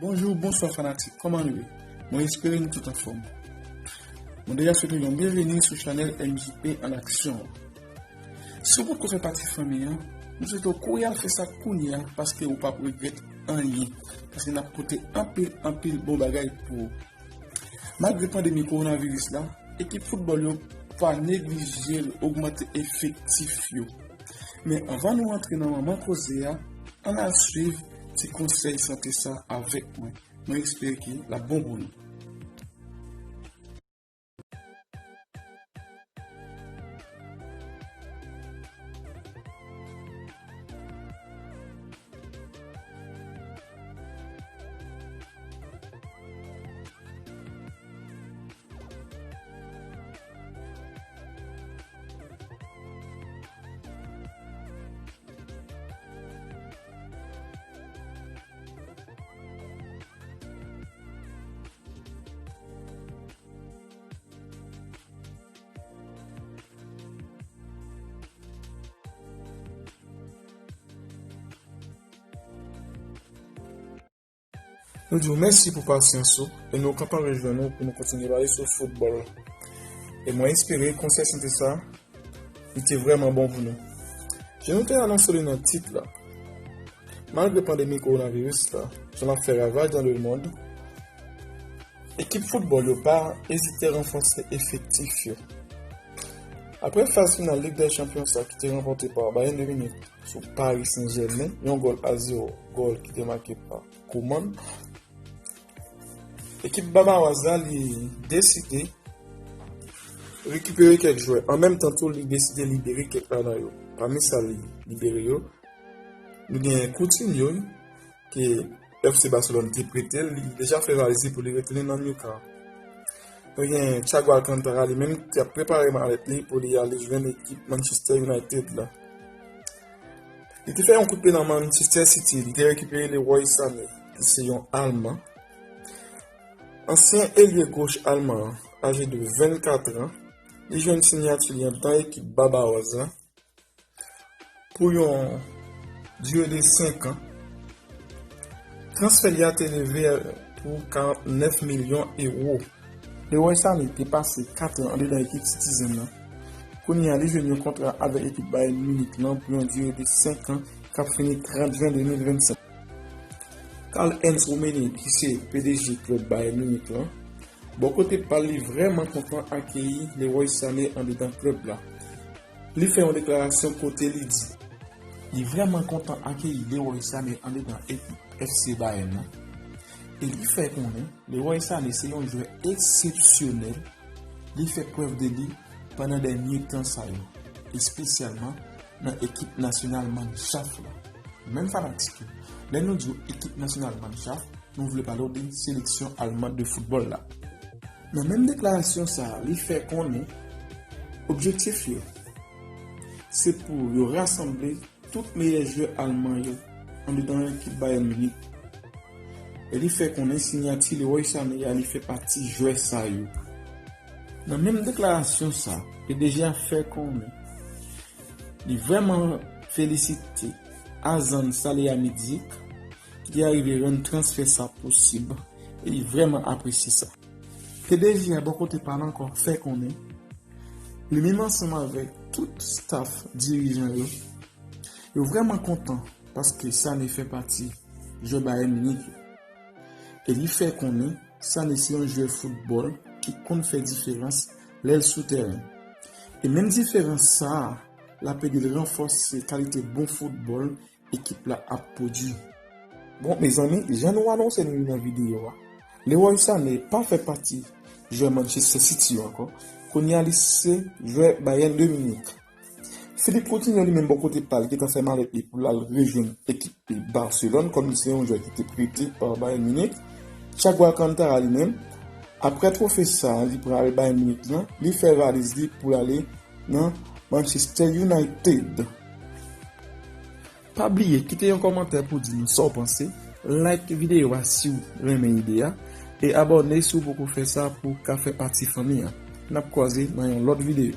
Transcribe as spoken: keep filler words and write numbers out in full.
Bonjou, bonswa fanatik, kòman nou ye? Mwen espere nou tout anfòm. Mwen deja swete yon byenveni sou chanèl M J P an aksyon. Si w potko fè pati fanmi an, nou swete w kouri al fè sa kounye a, paske ou p ap regrèt anyen, paske n ap pote anpil, anpil bon bagay pou ou. Malgre pandemi kowonaviris la, ekip foutbòl yo pa neglije ogmante efektif yo. Men anvan nou antre nan manman koze a, ann al swiv ti konsèy sante sa avèk mwen. Mwen espere ke l ap bon pou nou. Nou di w mèsi pou pasyans ou e nou kontan rejwenn ou pou nou kontinye pale sou foutbòl. E mwen espere konsèy sante sa, li te vrèman bon pou nou. Jan nou te anonse li nan tit la, malgre pandemi kowonaviris la, jan l ap fè ravaj dans le monde, ekip foutbòl yo pa ezite ranfòse efektif yo. Apre faz final Lig dè Chanpyon sa ki te ranpòte pa Bayern de Munich sou Paris Saint-Germain, yon gòl a zewo, gòl ki te make pa Coman, ekip Bavarois la li deside rekipere kèk jwè. An menm tan tou, li deside libere kèk ladan yo. Pami sa li libere yo, nou gen Coutinho, ke F C Barcelone te prete l, li deja fè valiz li pou li retounen nan Nou Camp. Nou gen Thiago Alcantara, li menm ki ap prepare malèt li pou li ale jwenn ekip Manchester United la. Li te fè yon kout pye nan Manchester City, li te rekipere Leroy Sané, ki se yon Alman. Ansyen elye goch alman an, aje de vennkat an, li jwenn siyati li anndan ekip Bavarois la pou yon dire de senk an. Transfè li a te leve pou karantnèf milyon ewo. Leroy Sané te pase kat an andedan ekip Citizen nan. Kounye a, li jwenn yon kontra avèk ekip Bayern Munich lan pou yon dire de senk an k ap fini trant jen de mil vennsenk. Karl-Heinz Rummenigge, ki se P D G klèb Bayern Munich lan, bò kote pa l, li vrèman kontan akeyi Leroy Sané andedan klèb la. Li fè yon deklarasyon kote li di li vrèman kontan akeyi Leroy Sané andedan ekip F C Bayern nan. E li fè konnen Leroy Sané se yon jwè eksepsyonèl. Li fè prèv de li pandan dènye tan sa yo, espesyalman nan ekip nasyonal Mannschaft la. Menm fanatik yo, lè nou di w ekip nasyonal Mannschaft, nou vle pale w de seleksyon alman de foutbòl la. Nan menm deklarasyon sa a, li fè konnen objektif yo se pou yo rasanble tout meyè jwè alman yo andedan ekip Bayern Munich. E li fè konnen siyati Leroy Sané a, li fè pati jwè sa yo. Nan menm deklarasyon sa, P D G a fè konnen li vrèman felisite Hasan Salihamidzic ki te arive rann transfè sa posib, e li vrèman apresye sa. P D G a bò kote pa l ankò fè konnen li menm ansanm avèk tout staff dirijan yo, yo vrèman kontan paske Sané fè pati jwè Bayern Munich yo. E li fè konnen Sané se yon jwè foutbòl ki konn fè diferans lè l sou tèren. E menm diferans sa a, l ap ede l ranfòse kalite bon foutbòl ekip la ap pwodui. Bon, mezanmi, jan nou anonse nou nan videyo a, Leroy Sané pa fè pati jwè Manchester City yo ankò. Kounye a, li se jwè Bayern de Munich. Philippe Coutinho, li menm, bò kote pa l, gentan fè malèt li pou l al rejwenn ekip li Barcelone, kòm li se yon jwè ki te prete pa Bayern Munich. Thiago Alcantara, li menm, apre twofe sa a, li pran avèk Bayern Munich lan, li fè valiz li pou l ale nan Manchester United. Pa bliye kite yon kòmantè pou di nou sa w panse, like videyo a si w renmen ide a, e abòne si w poko fè sa pou w ka fè pati fanmi an. N ap kwaze nan yon lòt videyo.